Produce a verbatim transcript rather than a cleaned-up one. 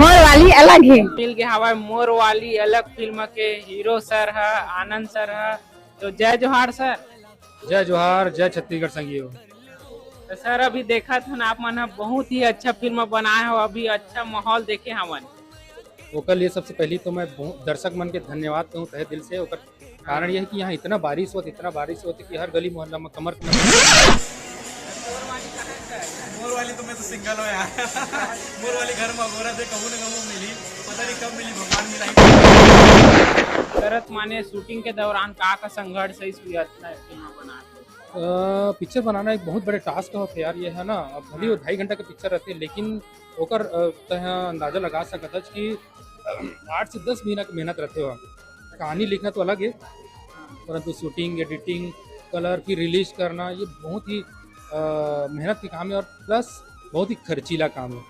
मोर वाली अलग है। मिल गया हमारे मोर वाली अलग फिल्म के हीरो सर है, आनंद सर है। तो जय जोहार सर। जय जोहार, जय छत्तीसगढ़ संगियो। तो सर, अभी देखा था ना, आप मन ह बहुत ही अच्छा फिल्म बनाए हो, अभी अच्छा माहौल देखे हमन। ओकर लिए सबसे पहली तो मैं बहुत दर्शक मन के धन्यवाद कहूँ तहे दिल से। ओकर कारण यह है कि यहाँ इतना बारिश होत, इतना बारिश होत कि हर गली मोहल्ला में कमर मोर वाली तो मैं तो सिंगल हो यार। मोर वाली घर में अगोरा थे, कहूँ ना कहूँ मिली, पता नहीं कब मिली, भगवान मिलाई। करत माने शूटिंग के दौरान का का संघर्ष है इस इतना फिल्म बना के? पिक्चर बनाना एक बहुत बड़े टास्क होते यार, ये है ना। अब भले वो ढाई घंटा के पिक्चर रहते हैं, लेकिन ओकर अ, तह अंदाजा लगा सकत हस कि आठ से दस महीना के मेहनत रहते हो। कहानी लिखना तो अलग है, परंतु शूटिंग, एडिटिंग, कलर, फिर रिलीज करना, ये बहुत ही अ, मेहनत के काम है और प्लस बहुत ही खर्चीला काम है।